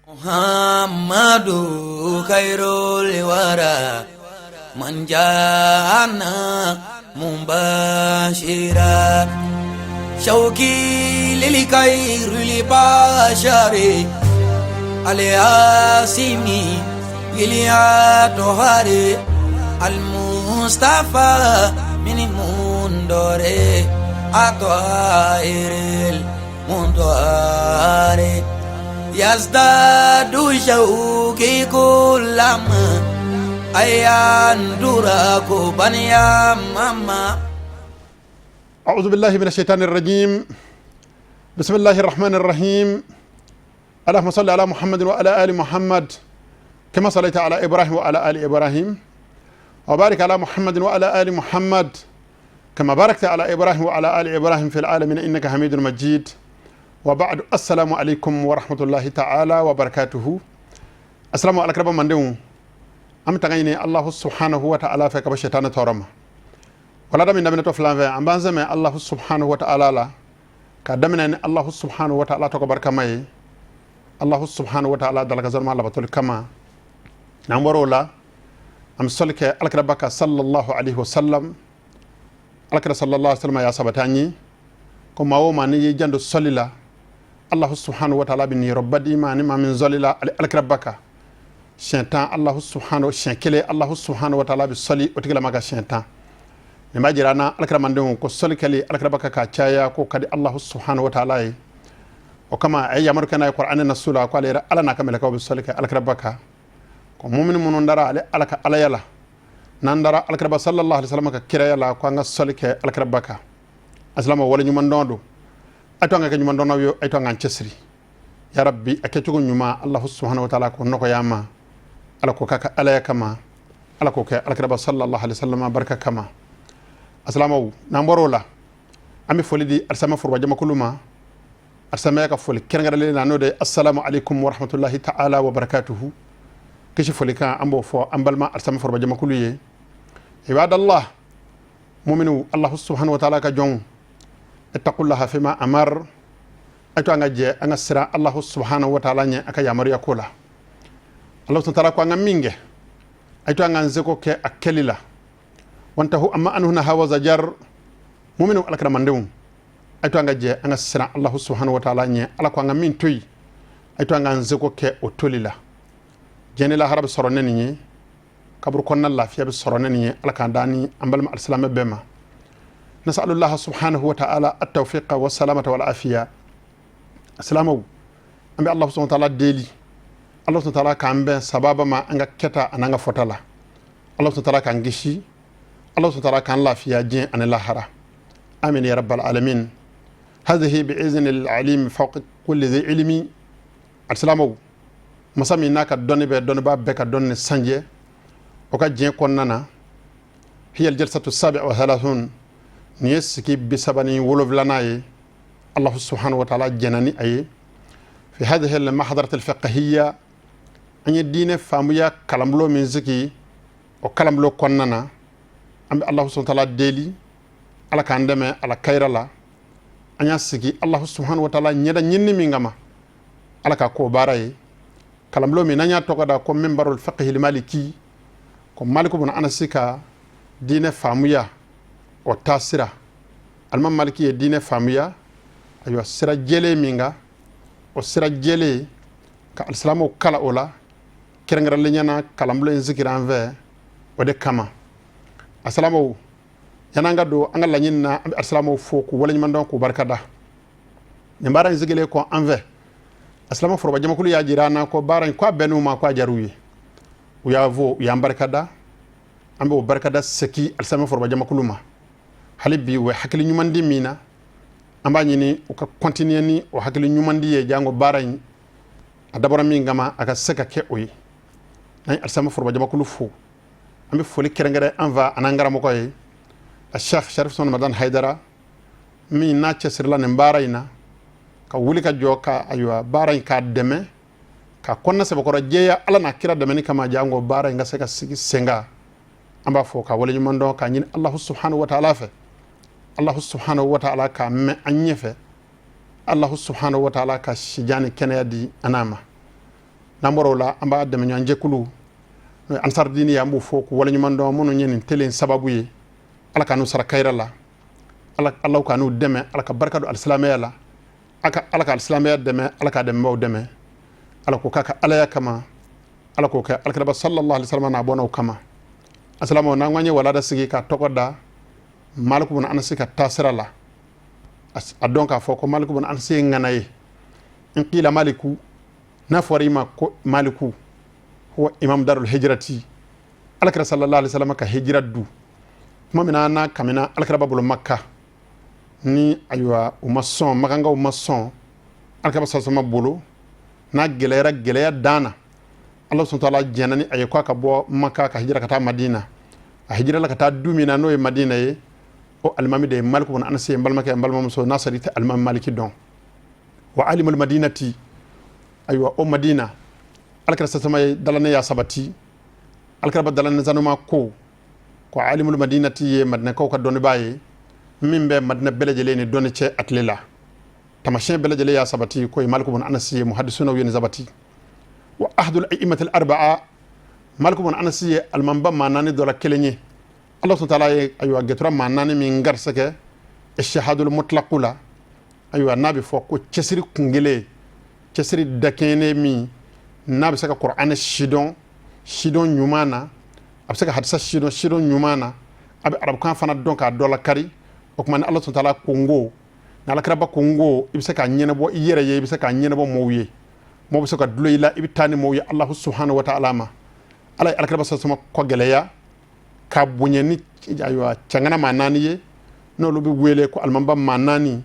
Muhammadu khairul wara man jana mubashira shauki lil khairil bashari aliasimi iliatohari almustafa min mundore atoairil mundoare yazdadu shauki kulama ayandura baniya mama. أعوذ بالله من الشيطان الرجيم. بسم الله الرحمن الرحيم. اللهم صل على محمد وعلى آل محمد كما صليت على إبراهيم وعلى آل إبراهيم، وبارك على محمد وعلى آل محمد كما باركت على إبراهيم وعلى آل إبراهيم في العالمين إنك حميد مجيد. وبعد، السلام عليكم ورحمة الله تعالى وبركاته. السلام عليكم من دون أم تغيني الله سبحانه وتعالى فك بشيطان تورم wala da min daminɛ to filan fɛ. An b'an sɛmɛ Allahu subhanahu wa ta'ala la ka daminɛ ni Allahu subhanahu wa ta'ala tɔgɔ barikama ye, Allahu subhanahu wa ta'ala dalaka zanuma labatoli kama. N'an bɔr'o la, an bɛ sɔli kɛ alakiraba kan sallallahu alaihi wasallam. Alakira sallallahu alaihi wasallam y'a sabati an ye ko maa o maa n'i y'i janto sɔli la, Allahu subhanahu wa ta'ala bɛ niyɔrɔba d'i ma. Ni maa min sɔli la alakiraba kan siɲɛ 10, Allahu subhanahu siɲɛ 1, Allahu subhanahu wa ta'ala bɛ sɔli o tigilama kan siɲɛ 10. Nin b'a jira an na, alakiramadenw, ko sɔli kɛli alakiraba kan k'a caya ko ka di Allahu subhanahu wa ta'ala ye. O kama a ye yamaru kɛ n'a ye Kuranɛ nasu la ko ale yɛrɛ Ala n'a ka mɛlɛkɛw bɛ sɔli kɛ alakiraba kan, ko mumini minnu dara ale Ala ka alaya la, n'an dara alakiraba sallallahu alaihi wasallam ka kiraya la, ko an ka sɔli kɛ alakiraba kan. Asilama, wale ɲuman dɔn don a to an ka kɛ ɲuman dɔnnaw ye, a to an k'an cɛsiri. Ya rabbi, a kɛcogo ɲuman, Allahu subhanahu wa ta'ala ko nɔgɔya an ma. Ala ko k'a ka alaya kama, Ala k'o kɛ alakiraba sallallahu alaihi wasallam barika kama. Asilamaw, n'an bɔr'o la, an bɛ foli di alisama foroba jamakulu ma. Alisamaya ka foli kɛrɛnkɛrɛnlen na, n'o de ye assalamu alaikum warahmatullahi ta'ala wa barakatuhu. Kisi foli kan, an b'o fɔ an balima alisama foroba jamakulu ye. Ibadallah, muminu, Allahu subhanahu wa ta'ala ka jɔnw, ittaqullaha fima amar. A to an ka jɛ an ka siran Allahu subhanahu wa ta'ala ɲɛ a ka yamaruya ko la. Allahu subhanahu wa ta'ala ko an ka min kɛ, a to an k'an seko kɛ a kɛli la. Wantahu amma anhu naha wa zajar. Muminu, alakiramandenw, a to an ka jɛ an ka siran Allahu subhanahu wa ta'ala ɲɛ. Ala ko an ka min to yen, a to an k'an seko kɛ o toli la. Diɲɛ ni lahara bɛ sɔrɔ ne nin ye, kaburu kɔnɔna lafiya bɛ sɔrɔ ne nin ye. Ala k'an da ni an balima alisilamɛ bɛɛ ma. Nasalullah subhanahu wa ta'ala at-tawfiqa wa salamata wal afiya. Asilamɛw, an bɛ Allah subhanahu wa ta'ala deli, Allah subhanahu wa ta'ala k'an bɛn sababa ma an ka kɛta an'an ka fɔta la. Allah subhanahu wa ta'ala k'an kisi, Allah subhanahu wa ta'ala k'an lafiya diɲɛ ani lahara. Amin ya rabbal alamin. هذه بإذن العليم فوق كل ذي علم. Alisilamɛw, masa min n'a ka dɔnni bɛ dɔnnibaa bɛɛ ka dɔnni sanjɛ, o ka diɲɛ kɔnɔna na, hiya aljalsatu sabi wa thalathun, nin ye sigi 37nan ye. Allah subhanahu wa ta'ala jɛnna ni a ye. Fi hadhihi al-mahdarat al-fiqhiyya, an ye diinɛ faamuya kalanbulon min sigi, o kalanbulon kɔnɔna na, an bɛ Allah subhanahu wa ta'ala deli, Ala k'an dɛmɛ ala kayira la. An y'a sigi Allah subhanahu wa ta'ala ɲɛda ɲinini min kama, Ala ka k'o baara ye. Kalanbulon min n'an y'a tɔgɔ da ko minbarul fiqhi maliki, ko Maliku bun Anasi ka diinɛ faamuya o taasira. Alimami Maliki ye diinɛ faamuya, ayiwa, sira jɛlen min kan, o sira jɛlen ka alisilamɛw kala o la kɛrɛnkɛrɛnlenya na, kalanbulon in sigira an fɛ o de kama. Alisilamɛw, yan'an ka don an ka laɲini na, an bɛ alisilamɛw fo k'u waleɲuman dɔn, k'u barika da. Nin baara in sigilen kɔ an fɛ, alisilamɛ foroba jamakulu y'a jira an na ko baara in ko a bɛnn'u ma, ko a diyar'u ye. U y'a fɔ, u y'an barika da. An b'o barikada seki alisilamɛ foroba jamakulu ma. Hali bi, u bɛ hakili ɲuman di min na, an b'a ɲini u ka continuer ni o hakili ɲuman di ye, jango baara in a dabɔra min kama, a ka se ka kɛ o ye. N'an ye alisilamɛ foroba jamakulu fo, an bɛ foli kɛrɛnkɛrɛn an fa an'an karamɔgɔ ye, a Sheikh Sharif Usman Madan Haidara, min n'a cɛsirila nin baara in na ka wuli ka jɔ ka, ayiwa, baara in k'a dɛmɛ ka kɔnɔna sɛbɛkɔrɔ jɛya Ala n'a kira dɛmɛni kama, jango baara in ka se ka sigi sen kan. An b'a fɔ ka waleɲuman dɔn k'a ɲini Allahu subhanahu wa ta'ala fɛ, Allahu subhanahu wa ta'ala k'a mɛn an ɲɛfɛ, Allahu subhanahu wa ta'ala ka sijan ni kɛnɛya di an n'a ma. N'an bɔra o la, an b'a dɛmɛɲɔgɔnjɛkulu, n'o ye Ansar Dini ye, an b'u fo k'u waleɲuman dɔn, minnu ye nin tele sababu ye. Ala ka n'u sara kayira la, Ala ka n'u dɛmɛ, Ala ka barika don alisilamɛya la, Ala ka alisilamɛya dɛmɛ, Ala ka dɛmɛbaw dɛmɛ. Ala k'o k'a ka alaya kama, Ala k'o kɛ alakiraba sallallahu alaihi wasallam n'a bɔnnaw kama. Asalamaw, n'an ko an ye walada sigi k'a tɔgɔ da Maliku bun Anasi ka taasira la, a dɔn k'a fɔ ko Maliku bun Anasi ye ŋana ye. In qila Maliku, n'a fɔra i ma ko Maliku, huwa imam darul hijrati, alakira sallallahu alaihi wasallam ka hijira du tuma min na, n'a kamina alakiraba bolo Makka, ni ayiwa u ma sɔn, makankaw ma sɔn alakiraba sallallahu alaihi wasallam bolo, n'a gɛlɛyara gɛlɛya dan na, Ala subhanahu wa ta'ala jɛnna ni a ye k'a ka bɔ Maka ka hijira ka taa Madina. A hijirala ka taa du min na, n'o ye Madina ye, o alimami de ye Maliku bun Anasi ye. N balimakɛ, n balimamuso, n'a sɔrɔ i tɛ alimami Maliki dɔn, wa alimul madinati, ayiwa o Madina, alakira sasama ye dalanɛ y'a sabati. Alakiraba dalanɛ sanuma ko alimul madinati ye madinakaw ka dɔnnibaa ye, min bɛ Madina bɛɛ lajɛlen ni dɔnni cɛ a tile la. Tamasiyɛn bɛɛ lajɛlen y'a sabati ko ye Maliku bun Anasi ye, muhadisunaw ye nin sabati. Wa ahadul a'immatil arba'a, Maliku bun Anasi ye alimamiba maa naani dɔ la kelen ye. Ala subhanahu wa ta'ala ye ayiwa gɛtura maa naani min garisɛgɛ ijtihadul mutlaqu la, ayiwa n'a bɛ fɔ ko cɛsiri kunkelen, cɛsiri dakɛɲɛnen, min n'a bɛ se ka Kuranɛ sidɔn sidɔn ɲuman na, a bɛ se ka hadisa sidɔn sidɔn ɲuman na, a bɛ arabukan fana dɔn k'a dɔ lakari. O tuma ni Ala subhanahu wa ta'ala ko n ko, ni alakiraba ko n ko, i bɛ se k'a ɲɛnabɔ i yɛrɛ ye, i bɛ se k'a ɲɛnabɔ mɔgɔw ye, mɔgɔw bɛ se ka dulon i la, i bɛ taa ni mɔgɔw ye Alahu subhanahu wa ta'ala ma. Ala ye alakiraba sallallahu alaihi wasallam kɔ gɛlɛya ka bonya ni ayiwa cɛŋana maa naani ye, n'olu bɛ wele ko alimamiba maa naani.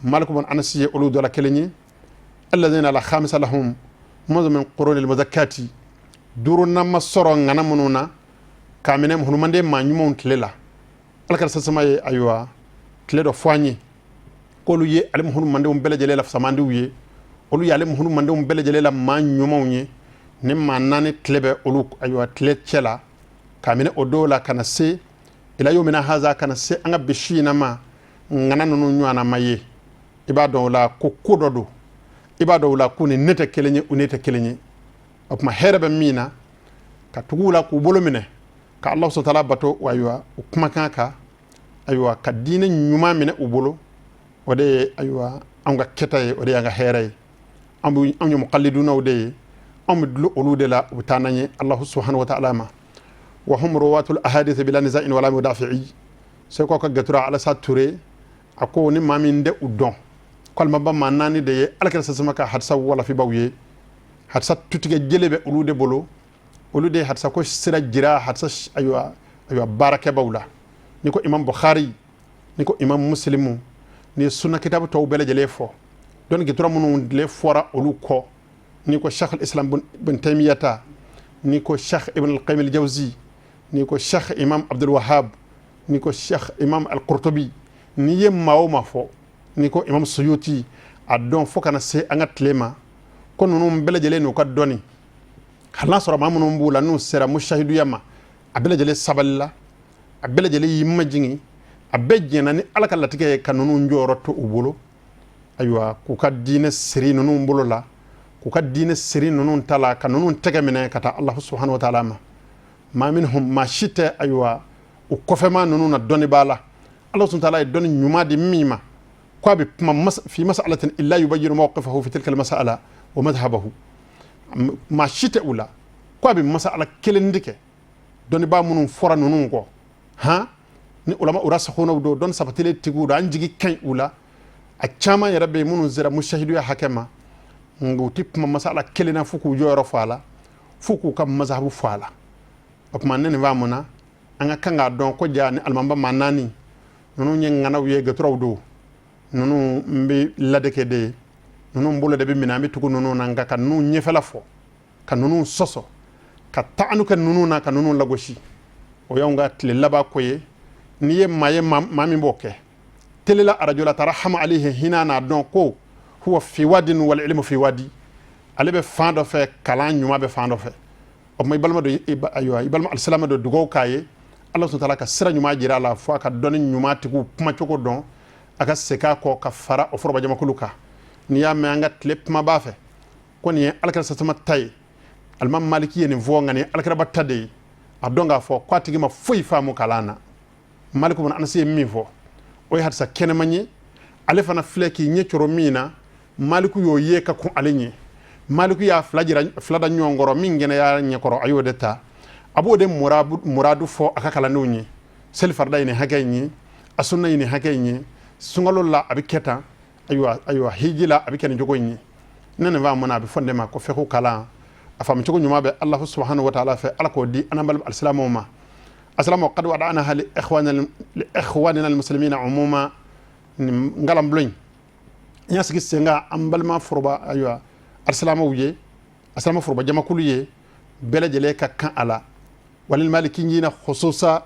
Maliku bun Anasi ye olu dɔ la kelen ye. Alladhina la khamisa lahum mundu min qurunil muzakkati, duurunan ma sɔrɔ ŋana minnu na k'a minɛ hunumanden maa ɲumanw tile la. Alakira sasama ye ayiwa tile dɔ fɔ an ye k'olu ye ale muhunu mandenw bɛɛ lajɛlen la fisamandiw ye, olu ye ale muhunu mandenw bɛɛ lajɛlen la maa ɲumanw ye. Ni maa naani tile bɛ olu ayiwa tile cɛ la, k'a minɛ o dɔw la ka na se ila yomina haza, ka na se an ka bi su in na ma, ŋana ninnu ɲɔgɔnna ma ye. I b'a dɔn o la ko ko dɔ don, i b'a dɔn o la ko ni ne tɛ kelen ye, u ne tɛ kelen ye. O tuma hɛrɛ bɛ min na, ka tugu u la k'u bolo minɛ ka Ala subhanahu wa ta'ala bato, ayiwa u kumakan kan, ayiwa ka diinɛ ɲuman minɛ u bolo, o de ye ayiwa anw ka kɛta ye, o de y'an ka hɛrɛ ye. Anw ye muqallidunaw de ye, anw bɛ dulon olu de la, u bɛ taa n'an ye Allahu subhanahu wa ta'ala ma. Wa hum ruwatul ahadith bila niza'in wala mudafi'i. Seko ka gatura Alasa Ture a ko ni maa min tɛ u dɔn ko alimaba maa naani de ye alakira sasama ka hadisa walafibaw ye, hadisa tutigɛ jele bɛ olu de bolo, olu de ye hadisa ko sira jira hadisa ayiwa baarakɛbaw la. N'i ko Imam Bukhari, n'i ko Imam Muslimu, n'i ye sunna kitabu tɔw bɛɛ lajɛlen fɔ, dɔnni kitura minnu tile fɔra olu kɔ, n'i ko Cheikh al-Islam bin Taymiyata, n'i ko Cheikh Ibn al-Qayyim al-Jawzi, n'i ko Cheikh Imam Abdul Wahhab, n'i ko Cheikh Imam al-Qurtubi, n'i ye maa o maa fɔ, n'i ko Imam Suyuti, a dɔn fo ka na se an ka tile ma ko ninnu bɛɛ lajɛlen n'u ka dɔnni, hali n'a sɔrɔ maa minnu b'u la n'u sera mushahiduya ma, a bɛɛ lajɛlen sabalila, a bɛɛ lajɛlen y'i majigin, a bɛɛ jɛnna ni Ala ka latigɛ ye ka ninnu jɔyɔrɔ to u bolo, ayiwa k'u ka diinɛ siri ninnu bolo la, k'u ka diinɛ siri ninnu ta la, ka ninnu tɛgɛ minɛ ka taa Alahu subhanahu wa ta'ala ma. Maa minhum, maa si tɛ ayiwa u kɔfɛmaa ninnu na dɔnni b'a la, Ala subhanahu wa ta'ala ye dɔnni ɲuman di min ma, ko a bɛ kuma fi mas'alatin illa yubayyinu mawqifahu fi tilka al-mas'ala wa madhhabahu. Maa si tɛ u la ko a bɛ masala kelen de kɛ. Dɔnnibaa minnu fɔra ninnu kɔ han, ni ulama urasakhunaw don, dɔnni sabatilen tigiw don, an jigi ka ɲi u la. A caman yɛrɛ bɛ yen minnu sera mushahiduya hakɛ ma, nka u tɛ kuma masala kelen na fo k'u jɔyɔrɔ fɔ a la, fo k'u ka mazahabu fɔ a la. O tuma ne nin faamu na, an ka kan k'a dɔn ko ja ni alimamiba maa naani ninnu ye ŋanaw ye, gɛturaw don, ninnu n bɛ ladeke de ye, ninnu bolo de bɛ minɛ, an bɛ tugu ninnu na. Nka ka ninnu ɲɛfɛla fɔ, ka ninnu sɔsɔ, ka taanu kɛ ninnu na, ka ninnu lagosi, o y'anw ka tile laban ko ye. N'i ye maa ye, maa min b'o kɛ tele la, arajo la, tarahama alayhi, hinɛ n'a dɔn ko huwa fi wadin wal ilmu fi wadi, ale bɛ fan dɔ fɛ, kalan ɲuman bɛ fan dɔ fɛ. O tuma i balima don, ayiwa i balima alisilamɛ don, dugawu k'a ye, Ala subhanahu wa ta'ala ka sira ɲuman jira a la, fo a ka dɔnni ɲuman tigiw kumacogo dɔn, a ka segin a kɔ ka fara o forobajamakulu kan. N'i y'a mɛn an ka tile kuma b'a fɛ ko nin ye alakira sasama ta ye. Alimami Maliki ye nin fɔ, nka nin alakiraba ta de ye. A dɔn k'a fɔ ko a tigi ma foyi faamu kalan na. Maliku bun Anasi ye min fɔ, o ye hadisa kɛnɛman ye. Ale fana filɛ k'i ɲɛ coro min na, Maliku y'o ye ka kun ale ɲɛ. Maliku y'a fila jira, fila da ɲɔgɔn kɔrɔ, min kɛnɛya ɲɛkɔrɔ, a y'o de ta. A b'o de muradu fɔ a ka kalandenw ye. Seli farida ye nin hakɛ in ye, a sunna ye nin hakɛ in ye, sunkalo la a bɛ kɛ tan, ayiwa, hiji la a bɛ kɛ nin cogo in ye. Ne nin faamuna, a bɛ fɔ nin de ma ko fiqhu kalan. A faamu cogo ɲuman bɛ Alahu subahanahu wa taala fɛ. Ala k'o di an balima alisilamɛw ma. Asilamɛw, qad wada'naha li ikhwanina almuslimina umuma. Nin kalanbulon in, n y'a sigi sen kan an balima foroba, ayiwa, alisilamɛw ye, alisilamɛ foroba jamakulu ye, bɛɛ lajɛlen ka kan a la. Walil malikiyina khususa,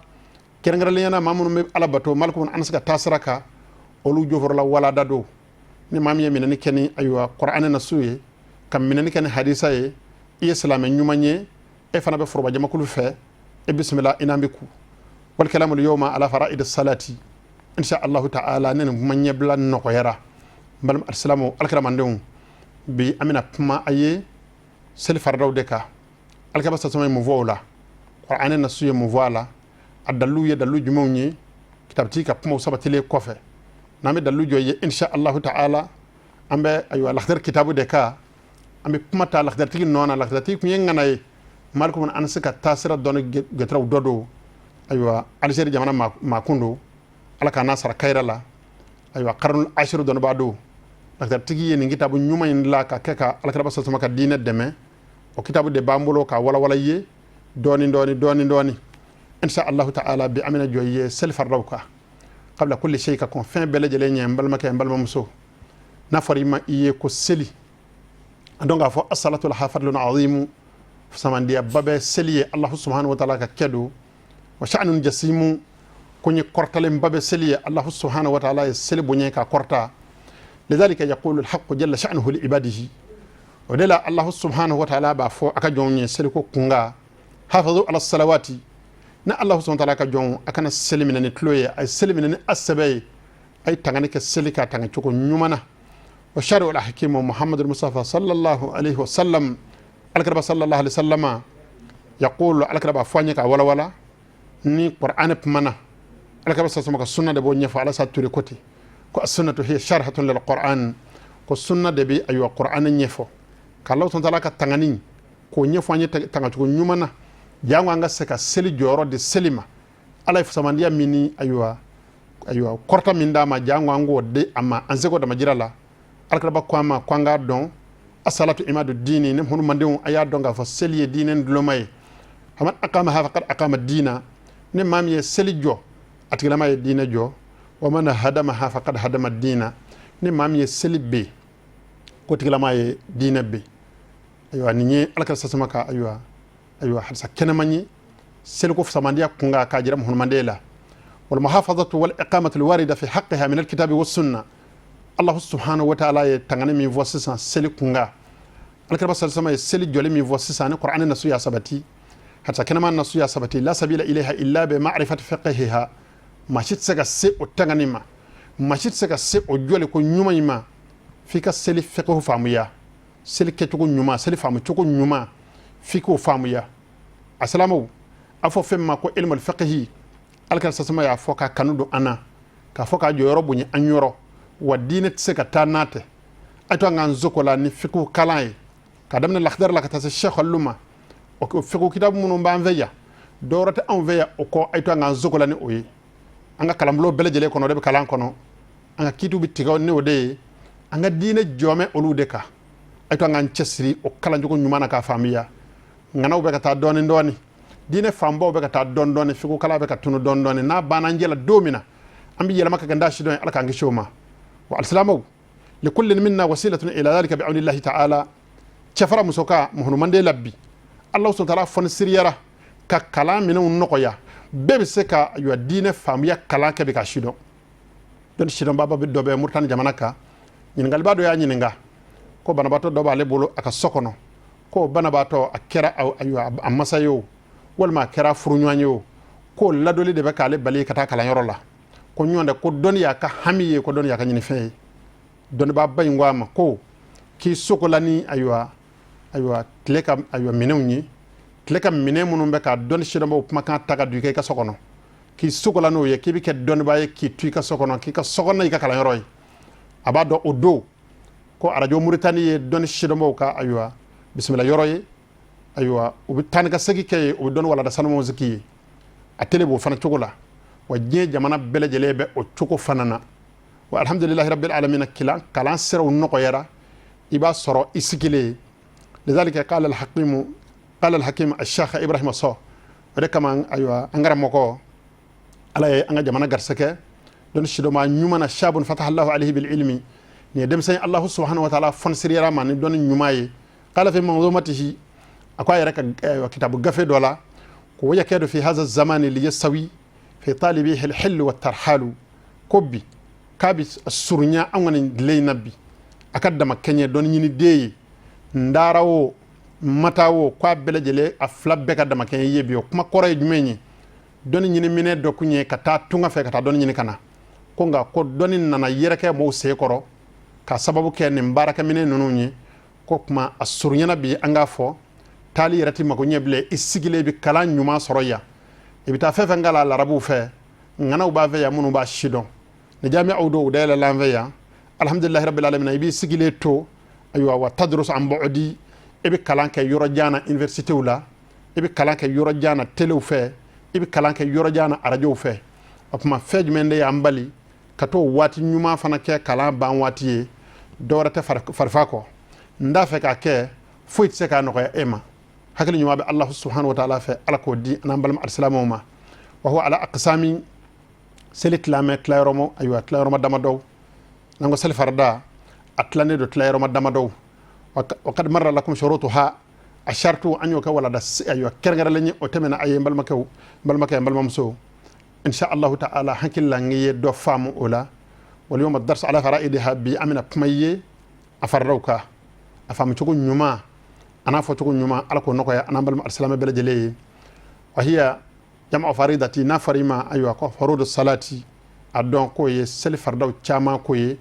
kɛrɛnkɛrɛnnenya na maa minnu bɛ Ala bato Maliku bun Anasi ka taasira kan, olu jɔfɔrɔla walada don. Ni maa min ye minɛni kɛ ni, ayiwa, kuranɛ nasu ye, ka minɛni kɛ ni hadisa ye, i ye silamɛ ɲuman ye, e fana bɛ foroba jamakulu fɛ, e bisimila, i n'an bɛ ku. Wal kalamu yawma ala fara'id salati, insha allahu ta'ala. Ne nin kuma ɲɛbila nɔgɔyara n balima alisilamɛw, alakiramandenw. Bi an bɛna kuma a ye seli faridaw de kan. Alakira sasama ye mun fɔ o la? Kuranɛ nasu ye mun fɔ a la? A dalilu ye dalilu jumɛnw ye? Kitabutigi ka kumaw sabatilen kɔfɛ, n'an bɛ dalilu jɔ ye, insha allahu ta'ala, an bɛ, ayiwa, lakidari kitabu de kan. An bɛ kuma ta lakidaritigi nɔ na. Lakidaritigi tun ye ŋana ye, Maliku bun Anasi ka taasira dɔnni gɛtɛrɛw dɔ don. Ayiwa, Alizeri jamana maakun don. Ala k'a n'a sara kayira la. Ayiwa, karnul ashiru dɔnnibaa don. Lakidaritigi ye nin kitabu ɲuman in dilan ka kɛ ka alakiraba sasama ka diinɛ dɛmɛ. O kitabu de b'an bolo ka walawala i ye dɔɔni dɔɔni dɔɔni dɔɔni, insha allahu ta'ala. Bi an bɛna jɔ i ye seli faridaw kan. Qabla kulli shay, ka kɔn fɛn bɛɛ lajɛlen ɲɛ, n balimakɛ, n balimamuso, n'a fɔra i ma i ye ko seli, a dɔn k'a fɔ asalatu laha fadlun azimu, samandiyaba bɛ seli ye. Allahu subhanahu wa ta'ala ka kɛ don. Wa sha'nun jasimu, ko ɲɛ kɔrɔtalenba bɛ seli ye. Allahu subhanahu wa ta'ala ye seli bonya ka kɔrɔta. Lidhalika yaqulu alhaqqu jalla sha'nuhu li ibadihi. O de la Allahu subhanahu wa ta'ala b'a fɔ a ka jɔnw ye seliko kunga: hafazu ala salawati. Ni Allahu subhanahu wa ta'ala ka jɔnw, a kana seli minɛ ni tulo ye, a ye seli minɛ ni a sɛbɛ ye, a ye tangani kɛ seli ka tanga cogo ɲuman na. Wa shari'u alhakimu Muhammadu Mustafa sallallahu alaihi wa sallam, alakiraba sallallahu alaihi wa sallama yaqulu, alakira b'a fɔ an ye k'a walawala. Ni Qur'anɛ kumana, alakira sasama ka sunna de b'o ɲɛfɔ. Alasa Ture ko ten ko as-sunnatu hiya sharhatun lil Qur'an, ko sunna de bɛ, ayiwa, Qur'anɛ ɲɛfɔ, ka Allahu subhanahu wa ta'ala ka tangani k'o ɲɛfɔ an ye tangacogo ɲuman na, jango an ka se ka seli jɔyɔrɔ di seli ma. Ala ye fisamandiya min ni, ayiwa, kɔrɔta min d'a ma, jango an k'o di a ma an seko damajira la. Alakiraba ko an ma ko an k'a dɔn: asalatu imadu dini. Ni hunumandenw, a y'a dɔn k'a fɔ seli ye diinɛ duloma ye. Faman aqamaha faqad aqama dina. Ni maa min ye seli jɔ, a tigilama ye diinɛ jɔ. Wa man hadamaha faqad hadama dina. Ni maa min ye seli be, ko tigilama ye diinɛ be. Ayiwa, nin ye alakira sasama ka, ayiwa, hadisa kɛnɛman ye seliko fisamandiya kunkan k'a jira muhammaden la. Wal muhafazatu wal iqamatu al warida fi haqqiha min al kitabi was sunna. Allah subhanahu wa ta'ala ye tangani min fɔ sisan seli kunkan, alakira sasama ye seli jɔli min fɔ sisan, ni Qur'ani nasu y'a sabati, hadisa kɛnɛman nasu y'a sabati, la sabila ilayha illa bi ma'rifati fiqhiha. Maa si tɛ se ka se o tangani ma, maa si tɛ se ka se o jɔli ko ɲuman in ma, f'i ka seli fiqhu faamuya, seli kɛcogo ɲuman, seli faamu cogo ɲuman, f'i k'o faamuya. A silamɛw, a fɔ fɛn min ma ko ilmul fiqhi, alakira sasama y'a fɔ k'a kanu don an na, k'a fɔ k'a jɔyɔrɔ bonya an yɔrɔ. Wa diinɛ tɛ se ka taa n'a tɛ. A to an k'an zoko la ni fiqhu kalan ye, ka daminɛ lakidari la ka taa se sɛkɔlu ma. O fiqhu kitabu minnu b'an fɛ yan, dɔwɛrɛ tɛ anw fɛ yan o kɔ. A to an k'an zoko la ni o ye. An ka kalanbulon bɛɛ lajɛlen kɔnɔ, o de bɛ kalan kɔnɔ. An ka kitiw bɛ tigɛ ni o de ye. An ka diinɛ jɔmɛ olu de kan. A to an k'an cɛsiri o kalancogo ɲuman na k'a faamuya. Ŋanaw bɛ ka taa dɔɔni dɔɔni, diinɛ fanbaw bɛ ka taa dɔɔni dɔɔni, fiqhu kalan bɛ ka tunu dɔɔni dɔɔni. N'a banna an jɛ la don min na, an bɛ yɛlɛma ka kɛ n da sidɔn ye. Ala k'an kisi o ma. Wa alisilamɛw, likullin minna wasilatun ila dhalika bi awnillahi ta'ala. Cɛfara muso ka muhunumanden la bi, Ala subhanahu wa ta'ala fɔni siriyara ka kalan minɛnw nɔgɔya, bɛɛ bɛ se ka, ayiwa, diinɛ faamuya kalan kɛ bi ka sidɔn. Dɔnni sidɔnbaba dɔ bɛ Muritani jamana kan. Ɲininkaliba dɔ y'a ɲininka ko banabaatɔ dɔ b'ale bolo a ka so kɔnɔ, ko banabaatɔ a kɛra, ayiwa, a masa ye o, walima a kɛra furuɲɔgɔn ye o, ko ladoli de bɛ k'ale bali ka taa kalanyɔrɔ la, ko ɲɔgɔn tɛ, ko dɔnni y'a ka hami ye, ko dɔnni y'a ka ɲinifɛn ye. Dɔnnibaaba in ko a ma ko k'i sogo la ni, ayiwa, Ayiwa, tile ka, ayiwa, minɛnw ye, tile ka minɛn minnu bɛ ka dɔnni sidɔnbaw kumakan ta ka don i ka so kɔnɔ, k'i sogola n'o ye, k'i bɛ kɛ dɔnnibaa ye, k'i to i ka so kɔnɔ, k'i ka so kɔnɔ i ka kalanyɔrɔ ye. A b'a dɔn o don ko Arajo Muritani ye dɔnni sidɔnbaw ka, ayiwa, bisimila yɔrɔ ye. Ayiwa, u bɛ taa ni ka segin kɛ ye, u bɛ dɔnni walada sanumaw sigi ye. A tele b'o fana cogo la wa, diɲɛ jamana bɛɛ lajɛlen bɛ o cogo fana na wa. Alhamdulilahi rabbil alamina, kilan kalan siraw nɔgɔyara, i b'a sɔrɔ i sigilen. Lidhalika qala al-hakim al-sheikh Ibrahim Sow. O de kama, ayiwa, an karamɔgɔ, Ala ye an ka jamana garisɛgɛ dɔnni sidɔnba ɲuman na, shabun fataha Allahu alayhi bil ilmi. Nin ye denmisɛn, Allahu subhanahu wa ta'ala fɔnisiriyara ma ni dɔnni ɲuman ye. Qala fi manzumatihi, a ko a yɛrɛ ka kitabu gafe dɔ la ko wa yakadu fi hadha zamani li yastawi fi talibihi al-hill wa tarhalu, ko bi k'a bi surunya an ka nin tile in na bi, a ka dama kɛɲɛ dɔnni ɲini den ye, n dara o mata o, k'a bɛɛ lajɛlen, a fila bɛɛ ka dama kɛɲɛ ye bi. O kuma kɔrɔ ye jumɛn ye? Dɔnni ɲini minɛ dɔ kun ye ka taa tunga fɛ, ka taa dɔnni ɲini ka na. Ko nka ko dɔnni nana yɛrɛkɛ mɔgɔw sen kɔrɔ ka sababu kɛ nin baarakɛminɛ ninnu ye. Ko kuma a surunyana bi, an k'a fɔ taali yɛrɛ tɛ mako ɲɛ bilen, i sigilen i bɛ kalan ɲuman sɔrɔ yan. I bɛ taa fɛn fɛn kalan larabuw fɛ, ŋanaw b'a fɛ yan minnu b'a sidɔn, ni jami'aw dɔw dayɛlɛla an fɛ yan, alhamdulilahi rabbil alamin. I b'i sigilen to, ayiwa, wa tadrus an bu'di, i bɛ kalan kɛ yɔrɔ jan na universitéw la, i bɛ kalan kɛ yɔrɔ jan na telew fɛ, i bɛ kalan kɛ yɔrɔ jan na arajow fɛ. O tuma, fɛn jumɛn de y'an bali ka t'o waati ɲuman fana kɛ kalan ban waati ye? Dɔwɛrɛ tɛ farifa kɔ, n t'a fɛ k'a kɛ, foyi tɛ se k'a nɔgɔya e ma. Hakili ɲuman bɛ Allahu subhanahu wa ta'ala fɛ, Ala k'o di an n'an balima alisilamɛw ma. Wa huwa ala aqsami, seli tilamɛ tilayɔrɔma, ayiwa, tilayɔrɔma damadɔw. N'an ko seli farida, a tilannen don tilayɔrɔma damadɔw. Wa kad marra lakum shurutuha, a shartu an y'o kɛ walada, ayiwa, kɛrɛnkɛrɛnlen ye, o tɛmɛna a ye. N balimakɛw, n balimakɛ, n balimamuso, insha Allahu ta'ala, hakili la n ye dɔ faamu o la. Wal yawma dars ala faraidiha, bi an bɛna kuma i ye a faridaw kan, a faamu cogo ɲuman a n'a fɔ cogo ɲuman. Ala k'o nɔgɔya an n'an balima alisilamɛ bɛɛ lajɛlen ye. Wa hiya jam'u faridati, n'a fɔra i ma, ayiwa, ko farudu salati, a dɔn k'o ye seli faridaw caman ko ye.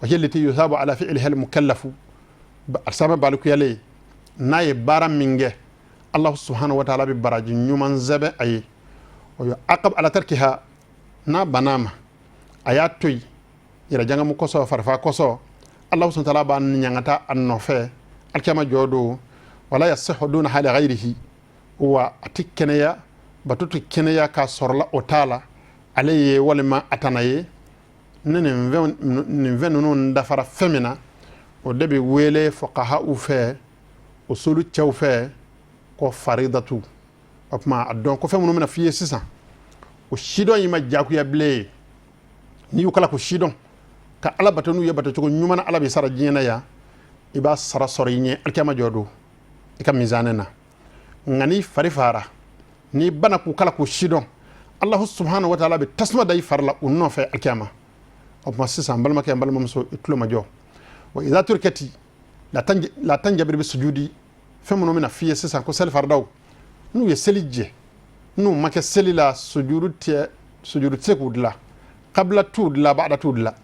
Wa hiya lati yusabu ala fi'liha al mukallafu, alisilamɛ balikuyalen n'a ye baara min kɛ, Allah subhanahu wa ta'ala bɛ baraji ɲuman sɛbɛn a ye. Wa yu'aqab ala tarkiha, n'a banna ma, a y'a to yen yɛrɛ jangamu kosɔn, farifa kosɔn, Allah subhanahu wa ta'ala b'a ɲangata a nɔfɛ alikiyama jɔ don. Wala yasihu duna hali ghayrihi, wa a ti kɛnɛya, bato ti kɛnɛya k'a sɔrɔla o t'a la ale ye walima a tana ye. Ni nin fɛn ninnu dafara fɛn min na, o de bɛ wele fuqaha fɛ, usulu cɛw fɛ, ko faridatu. O tuma, a dɔn ko fɛn minnu bɛna f'i ye sisan, o sidɔn y'i ma diyagoya bilen ye. N'i y'u kala ko sidɔn ka Ala bato n'u ye bato cogo ɲuman na, Ala b'i sara diɲɛ na yan, i b'a sara sɔrɔ i ɲɛ alikiyama jɔ don i ka mizanɛ na. Nka n'i fari fara, n'i bana k'u kala k'u sidɔn, Allahu subhanahu wa ta'ala bɛ tasuma da i fari la u nɔfɛ alikiyama. O tuma sisan, n balimakɛ, n balimamuso, i tulo ma jɔ. Wa idha turikati la tanjabir bi sujudi, fɛn minnu bɛna f'i ye sisan ko seli faridaw, n'u ye seli jɛ, n'u ma kɛ seli la, sujudu tɛ, sujudu tɛ se k'u dilan, qabla t'u dilan, ba'da t'u dilan.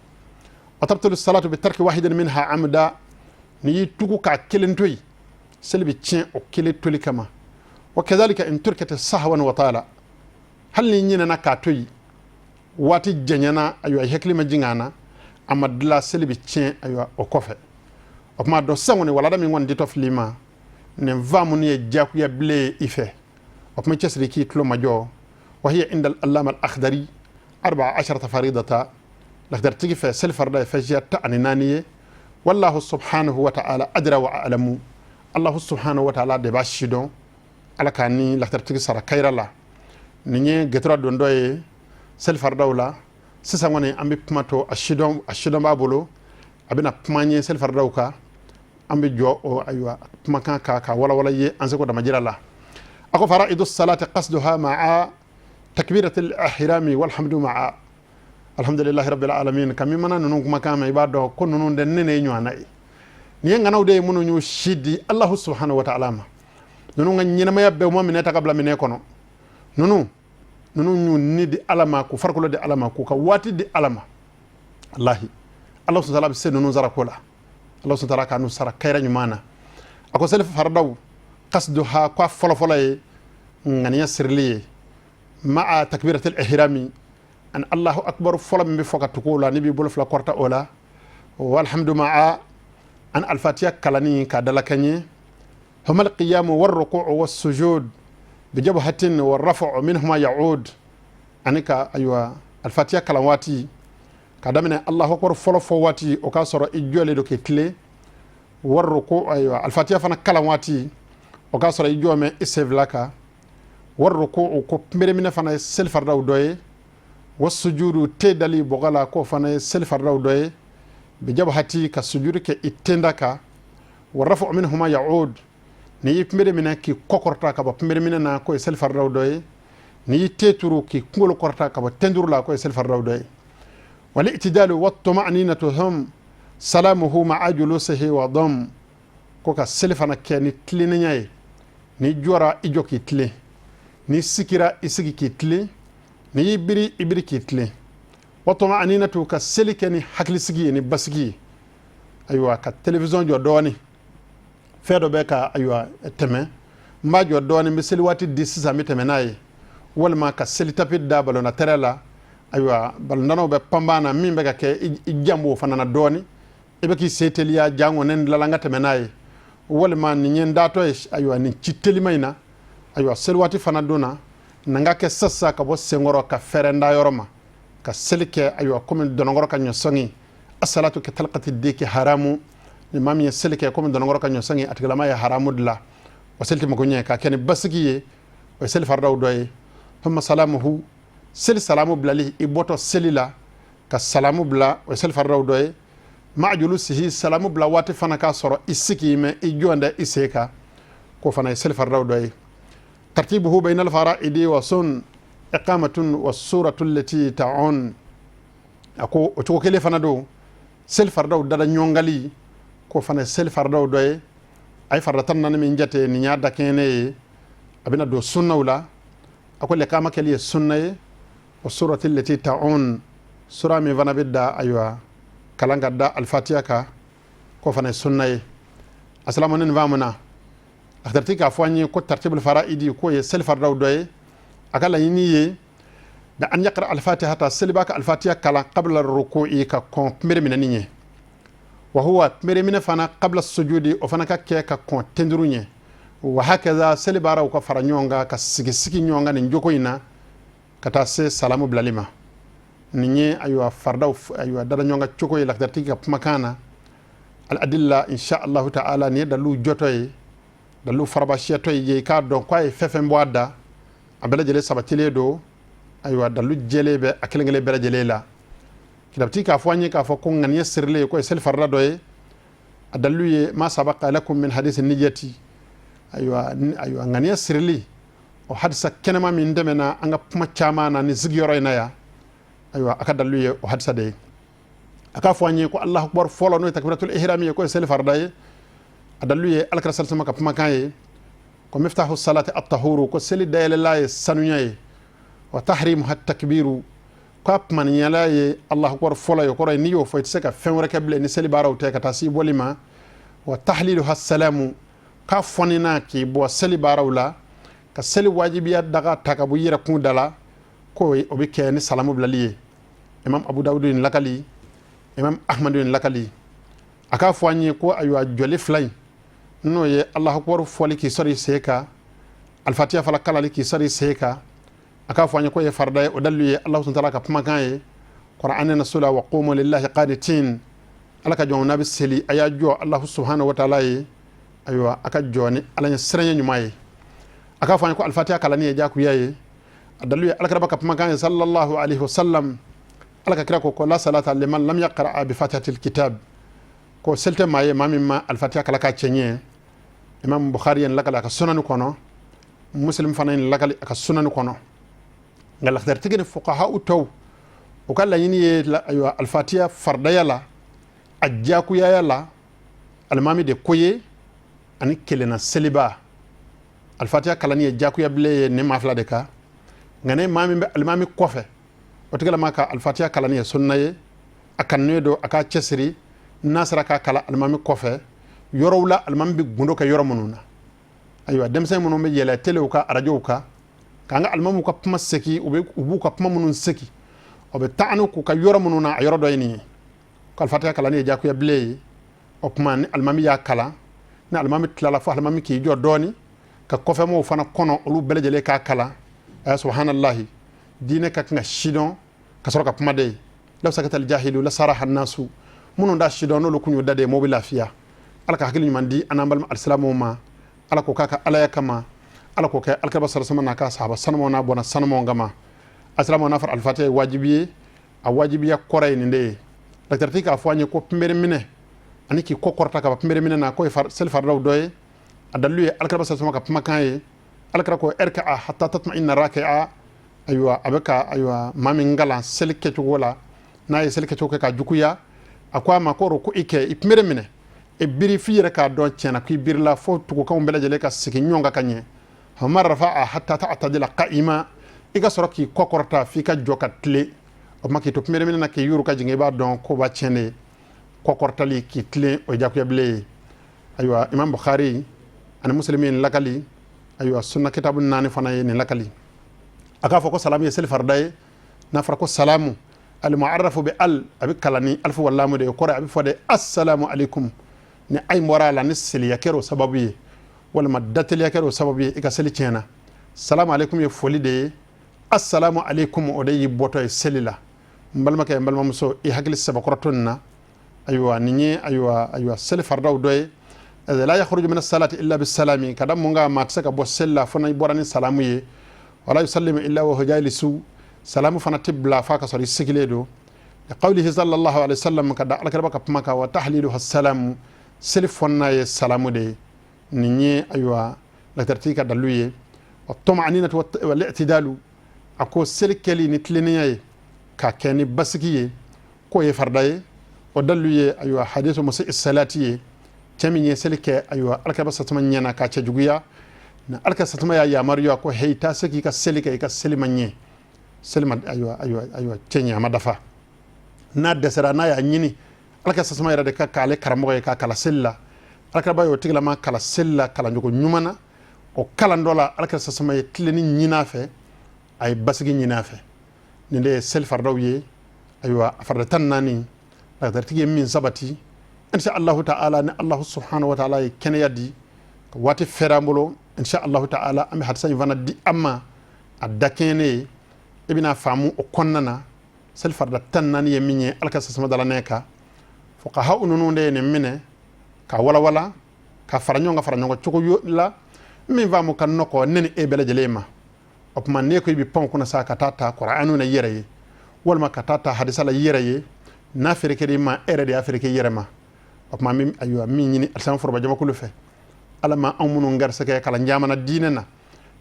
Wa tabtulu salatu bi tarki wahidin minha amda, n'i y'i tugu k'a kelen to yen, seli bɛ tiɲɛ o kelen toli kama. Wa kadhalika in turikati sahwan wa tala, hali n'i ɲinɛna k'a to yen waati janyana, ayiwa, i hakili ma jigin a na, a ma dilan, seli bɛ tiɲɛ, ayiwa, o kɔfɛ. O tuma dɔn sisan kɔni, walada min kɔni ditɔ fili ma, nin faamu ye diyagoya bilen ye i fɛ. O tuma, cɛsiri k'i tulo majɔ. Wa hiya inda al-allama al-akhdari 14 faridata, lakhdari tigi fɛ, seli farida ye fɛn 14 ye. Wallahu subhanahu wa ta'ala adra wa a'lamu, Allahu subhanahu wa ta'ala de b'a sidɔn. Ala k'a ni lakhdari tigi sara kayira la. Nin ye gɛtɔrɔ don dɔ ye seli faridaw la. Sisan kɔni, an bɛ kuma to a sidɔn, a sidɔn b'a bolo, a bɛna kuma ɲɛ seli faridaw kan. An bɛ jɔ o, ayiwa, kumakan ka walawala ye an seko damajira la. A ko faraidu salati qasduha ma'a takbirati al-ihrami walhamdu ma'a alhamdulillahi rabbil alamin. Kami mana ninnu kumakan mɛn, i b'a dɔn ko ninnu dɛ ne ne ɲɔgɔnna ye. Nin ye ŋanaw de ye minnu y'u si di Allahu subhanahu wa ta'ala ma. Ninnu ka ɲɛnamaya bɛɛ, u ma minɛ ta ka bila minɛ kɔnɔ. Ninnu y'u ni di Ala ma, k'u farikolo di Ala ma, k'u ka waati di Ala ma. Wallahi, Allah subhanahu wa ta'ala bɛ se ninnu sara ko la. Allah subhanahu wa ta'ala k'a n'u sara kayira ɲuman na. A ko seli faridaw qasduha, ko a fɔlɔfɔlɔ ye ŋaniya sirili ye, ma'a takbiratul ihrami, ani Allahu akbar fɔlɔ min bɛ fɔ ka tugu o la, n'i b'i bolo fila kɔrɔta o la, walhamdu ma'a, ani alfatiya kalanni k'a dalakɛɲɛ, huma alqiyamu warruku'u wassujud bijabhatin warraf'u minhuma ya'ud, ani ka ayiwa alfatiya kalan waati ka daminɛ Allahu akbar fɔlɔ fɔ waati, o k'a sɔrɔ i jɔlen don k'i tilen, warruku, ayiwa alfatiya fana kalan waati, o k'a sɔrɔ i jɔ mɛ i sen fila kan, warruku, ko kunbereminɛ fana ye seli faridaw dɔ ye, wasujudu, te dali bɔgɔ la, k'o fana ye seli faridaw dɔ ye, bijabhati, ka sujudu kɛ i tenda kan, warrafu minhuma ya'ud, n'i y'i kunbere minɛ k'i kɔ kɔrɔta ka bɔ kunbere minɛ na, k'o ye seli faridaw dɔ ye, n'i y'i te turu k'i kunkolo kɔrɔta ka bɔ tenturu la, k'o ye seli faridaw dɔ ye, wal i'tidalu wat tuma'ninatu hum salamuhu ma'a julusihi wa dam, ko ka seli fana kɛ ni tilennenya ye, n'i jɔra i jɔ k'i tilen, n'i sigira i sigi k'i tilen, n'i y'i biri i biri k'i tilen, wa tuma'ninatu, ka seli kɛ ni hakilisigi ye, ni basigi ye. Ayiwa, ka télévision jɔ dɔɔni, fɛn dɔ bɛ ka ayiwa tɛmɛ, n b'a jɔ dɔɔni, n bɛ seli waati di sisan, n bɛ tɛmɛ n'a ye, walima ka seli tapi da balonna tɛrɛ la, ayiwa balontannaw bɛ panpan na, min bɛ ka kɛ i jan b'o fana na dɔɔni, i bɛ k'i sen teliya, jango ne tilala n ka tɛmɛ n'a ye, walima nin ye n datɔ ye, ayiwa nin ci telima in na, ayiwa seli waati fana donna na, n ka kɛ sisan ka bɔ senkɔrɔ ka fɛrɛ n da yɔrɔ ma ka seli kɛ, ayiwa komi dɔnɔnkɔrɔ ka ɲɔsɔngi, asalatu ka talqati diki haramu, ni maa min ye seli kɛ komi dɔnɔnkɔrɔ ka ɲɔsɔngi, a tigilama ye haramu dilan, o seli tɛ mako ɲɛ. Ka kɛ ni basigi ye, o ye seli faridaw dɔ ye. Thumma salamuhu, seli salamu bilali, i bɔtɔ seli la ka salamu bila, o ye seli faridaw dɔ ye, ma'a julusihi, salamu bila waati fana k'a sɔrɔ i sigi mɛ i jɔn dɛ i sen kan, k'o fana ye seli faridaw dɔ ye. Tartibuhu bayna al-fara'idi wa sun iqamatun wa suratu allati ta'un, a ko o cogo kelen fana don, seli faridaw dada ɲɔngali, k'o fana ye seli faridaw dɔ ye. A ye farida 14 min jate, nin y'a dakɛɲɛnen ye, a bɛna don sunnaw la. A ko lɛkama kɛli ye sunna ye, wa surati lati ta'un, sura min fana bɛ da ayiwa kalan ka da alifatiya kan, k'o fana ye sunna ye. Asalamu, ni nin na a tarti k'a fɔ an ye ko tartibul fara'idi, k'o ye seli faridaw dɔ ye. A ka laɲini ye bi an yaqra alfatihata, seliba ka alfatiya kalan, qabla ruku'i, ka kɔn kunbere minɛni ɲɛ, wa huwa, kunbere minɛ fana, qabla sujudi, o fana ka kɛ ka kɔn tenduru ɲɛ, wa hakaza, seli baaraw ka fara ɲɔgɔn kan ka sigi sigi ɲɔgɔn kan nin jogo in na ka taa se salamu bilali ma. Nin ye ayiwa faridaw ayiwa dada ɲɔgɔn kan cogo ye lakidaritigi ka kumakan na. Al adilla, insha allahu ta'ala, nin ye dalilu jɔtɔ ye, dalilu farabasiyatɔ ye, i k'a dɔn k'a ye fɛn fɛn bɔ a da, a bɛɛ lajɛlen sabatilen don, ayiwa dalilu jɛlen bɛ a kelen kelen bɛɛ lajɛlen la. Kitabutigi k'a fɔ an ye k'a fɔ ko ŋaniya sirilen ko ye seli farida dɔ ye, a dalilu ye ma sabaqa lakum min hadisi niyati, ayiwa ayiwa ŋaniya sirili o hadisa kɛnɛma min tɛmɛna an ka kuma caman na nin sigiyɔrɔ in na yan, ayiwa a ka dalilu ye o hadisa de ye. A k'a fɔ an ye ko Allahu akbar fɔlɔ, n'o ye takbiratul ihrami ye, k'o ye seli farida ye, a dalilu ye alakira salisama ka kumakan ye ko miftahu salati at-tahuru, ko seli dayɛlɛla ye sanuya ye, wa tahrimuha takbiru, k'a kumaniyala ye Allahu akbar fɔlɔ ye, o kɔrɔ ye n'i y'o fɔ i tɛ se ka fɛn wɛrɛ kɛ bilen ni seli baaraw tɛ ka taa s'i bɔli ma, wa tahliluha salamu, k'a fɔnina k'i bɔ seli baaraw la ka seli wajibiya daga ta ka bɔ i yɛrɛ kun da la, ko o bɛ kɛ ni salamu bilali ye. Imam Abu Dawud nin lakali, imam Ahmadu nin lakali. A k'a fɔ an ye ko ayiwa jɔli fila in, n'o ye Allahu akbar fɔli k'i sɔrɔ i sen kan, alifatiya fana kalali k'i sɔrɔ i sen kan, a k'a fɔ an ye k'o ye farida ye, o dalilu ye Alahu subahana taala ka kumakan ye Kuranɛ na so la, wa qumu lillahi qanitin, Ala ka jɔnw n'a bɛ seli a y'a jɔ Alahu subahana wa taala ye, ayiwa a ka jɔ ni Ala ɲɛ siranya ɲuman ye. A k'a fɔ an ye ko alifatiya kalanni ye jagoya ye, a dalilu ye alakiraba ka kumakan ye sallallahu alaihi wasallam, Ala ka kira ko la salata liman lam yaqra bi fatihatil kitab, ko seli tɛ maa ye maa min ma alifatiya kalan k'a cɛ ɲɛ. Imam Bukhari ye nin lakali a ka sunani kɔnɔ, Muslim fana ye nin lakali a ka sunani kɔnɔ. Nka lakitaritigi ni fuqaha tɔw, u ka laɲini ye ayiwa alifatiya faridaya la, a jakuyaya la, alimami de ko ye ani kelenna seliba. Alifatiya kalanni ye jakuya bilen ye nin maa fila de kan. Nka ni maa min bɛ alimami kɔfɛ, o tigilama ka alifatiya kalanni ye sunna ye, a kanunen don a k'a cɛsiri n'a sera k'a kalan alimami kɔfɛ. Yɔrɔw la alimami bɛ gundo kɛ yɔrɔ minnu na, ayiwa, denmisɛn minnu bɛ yɛlɛ telew kan, arajow kan, k'an ka alimamiw ka kuma seki, u b'u ka kuma minnu seki, o bɛ taa k'u ka yɔrɔ minnu na, a yɔrɔ dɔ ye nin ye ko alifatiha kalanni ye jagoya bilen ye. O tuma ni alimami y'a kalan, ni alimami tilala, fo alimami k'i jɔ dɔɔni ka kɔfɛmɔgɔw fana kɔnɔ, olu bɛɛ lajɛlen k'a kalan. Subhanallahi, diinɛ ka kan ka sidɔn ka sɔrɔ ka kuma de ye. Law sakata aljahilu la saraha nasu. Minnu da sidɔn, n'olu kun y'o da de ye, mɔgɔw bɛ lafiya. Ala ka hakili ɲuman di an n'an balima alisilamɛw ma. Ala k'o k'a ka alaya kama. Ala k'o kɛ alakira sarasama n'a ka sahaba sanumaw n'a bɔnna sanumaw kama. Alisilamɛw, n'a fɔra alifatiha ye wajibi ye, a wajibiya kɔrɔ ye nin de ye. Lakitaratigi k'a fɔ an ye ko pinbere minɛ ani k'i kɔ kɔrɔta ka bɔ pinbere minɛ na, k'o ye seli faridaw dɔ ye. A dalilu ye alakira sarasama ka kumakan ye. Alakira ko irka hatta tatma'inna raki'a. Ayiwa, a bɛ ka, ayiwa, maa min kalan seli kɛcogo la, n'a ye seli kɛcogo kɛ ka juguya, a ko a ma ko ko i kɛ i pinbere minɛ, e biri f'i yɛrɛ k'a dɔn tiɲɛna k'i birila, fo tugukanw bɛɛ lajɛlen ka sigi ɲɔgɔn kan ka ɲɛ. Thumma rafa'a hatta ta'tadila qa'ima. I ka sɔrɔ k'i kɔ kɔrɔta f'i ka jɔ ka tilen. O tuma k'i to pinbere minɛ na k'i yuru ka jigin, i b'a dɔn ko b'a tiɲɛ de. Kɔ kɔrɔtali k'i tilen, o ye jagoya bilen ye. Ayiwa, Imam Bukhari ani Muslim ye nin lakali. Ayiwa, sunna kitabu naani fana ye nin lakali. A k'a fɔ ko salamu ye seli farida ye. N'a fɔra ko salamu, almu'arrafu bi al, a bɛ kalan ni alifu wa lamu de ye. Kɔrɔ a bɛ fɔ de assalamu alaikum. Ni ayi bɔra a la, ni seliya kɛra o sababu ye walima dateliya kɛra o sababu ye, i ka seli tiɲɛna. Salamu alaikum ye foli de ye. Assalamu alaikum, o de y'i bɔtɔ ye seli la. N balimakɛ, n balimamuso, i hakili sɛbɛkɔrɔ to nin na. Ayiwa, nin ye, ayiwa, seli faridaw dɔ ye. La yakhruju min as-salati illa bis-salami. Ka da mun kan? Maa tɛ se ka bɔ seli la fo n'i bɔra ni salamu ye. Wala yusallimu illa wa huwa jalisu. Salamu fana tɛ bila f'a ka sɔrɔ i sigilen don. Qawlihi sallallahu alaihi wasallam, ka da alakiraba ka kuma kan, wa tahliluha salamu, seli fɔnna ye salamu de ye. Nin ye, ayiwa, lakitaratigi ka dalilu ye. Wa tuma'aninatu wal i'tidalu. A ko seli kɛli ni tilennenya ye, ka kɛ ni basigi ye, k'o ye farida ye. O dalilu ye, ayiwa, hadisu musi salati ye, cɛ min ye seli kɛ, ayiwa, alakiraba satuma ɲɛna k'a cɛ juguya na, alakira satuma y'a yamaruya ko hey, taa se k'i ka seli kɛ, i ka seli ma ɲɛ, seli ma, ayiwa, cɛ ɲɛ, a ma dafa. N'a dɛsɛra, n'a y'a ɲini alakira satuma yɛrɛ de ka k'ale karamɔgɔ ye k'a kala seli la, alakiraba y'o tigilama kala seli la kalancogo ɲuman na. O kalan dɔ la, alakira satuma ye tilenni ɲini a fɛ, a ye basigi ɲini a fɛ. Nin de ye seli faridaw ye. Ayiwa, a farida 14, lakitaratigi ye min sabati, insha Allahu ta'ala, ni Allahu subhanahu wa ta'ala ye kɛnɛya di ka waati fɛrɛ an bolo, insha Allahu ta'ala, an bɛ hadisa in fana di an ma a dakɛɲɛnen ye. I bɛna faamu o kɔnɔna na seli farida 14 ye min ye ala ka sasama dala nɛ kan. Fuqaha ninnu de ye nin minɛ ka walawala ka fara ɲɔgɔn kan, fara ɲɔgɔn cogo la min faamu ka nɔgɔ ne ni e bɛɛ lajɛlen ma. O tuma n'e ko i bɛ pan kunna sa ka taa ta Kur'anu na i yɛrɛ ye, walima ka taa ta hadisa la i yɛrɛ ye, n'a feere i ma, e yɛrɛ de y'a feere i yɛrɛ ma. O tuma min, ayiwa, min ɲini alisilamɛ foroba jamakulu fɛ, ala ma anw minnu garisɛgɛ kalan jamana diinɛ na,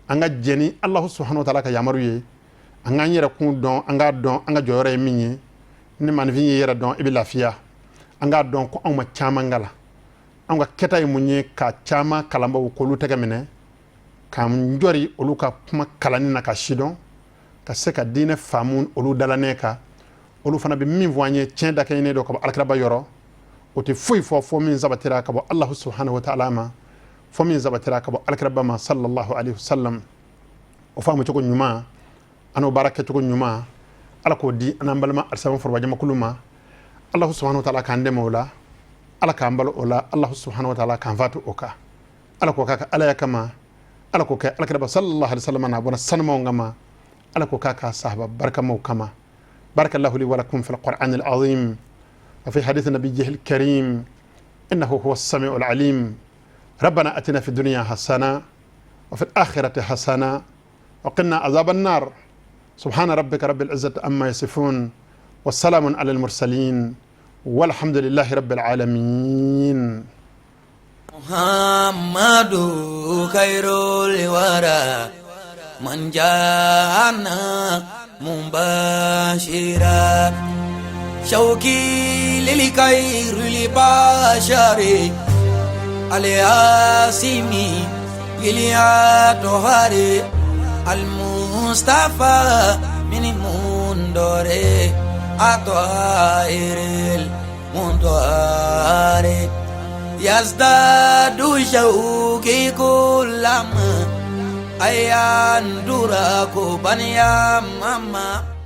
an ka jɛ ni Alahu subahana wa taala ka yamaru ye, an k'an yɛrɛ kun dɔn, an k'a dɔn an ka jɔyɔrɔ ye min ye. Ni maaninfin y'i yɛrɛ dɔn, i bɛ lafiya. An k'a dɔn ko anw ma caman kalan. Anw ka kɛta ye mun ye? Ka caman kalanbaw k'olu tɛgɛ minɛ, k'an jɔri olu ka kuma kalanni na, ka sidɔn, ka se ka diinɛ faamu olu dalanɛ kan. Olu fana bɛ min fɔ an ye, tiɲɛ dakɛɲɛnen don ka bɔ alakiraba yɔrɔ. O tɛ foyi fɔ fo min sabatira ka bɔ Alahu subahanahu wa taala ma, fo min sabatira ka bɔ alakiraba ma sallallahu alaihi wasallam. O faamu cogo ɲuman an'o baara kɛcogo ɲuman, ala k'o di an n'an balima alisilamɛ foroba jamakulu ma. Alahu subahanahu wa taala k'an dɛmɛ o la. Ala k'an balo o la. Alahu subahanahu wa taala k'an fatu o kan. Ala k'o k'a ka alaya kama. Ala k'o kɛ alakiraba sallallahu alaihi wasallam n'a bɔra sanumaw kama. Ala k'o k'a ka sahaba barikamaw kama. Barakallahu li wa lakum fil qur'an al azim wa fi hadith nabiyyihi al karim, innahu huwa as-sami'u al alim. ربنا اتنا في الدنيا حسنه وفي الاخره حسنه وقنا عذاب النار. سبحان ربك رب العزه عما يصفون، والسلام على المرسلين، والحمد لله رب العالمين. محمد خير الورى من جاءنا مبشرا، شوقي للخير البشر الياسمي للأطهار المصطفى من منذر الطاهر المطهر. يزداد شوقي كلما أيان دراكو بنيا ماما.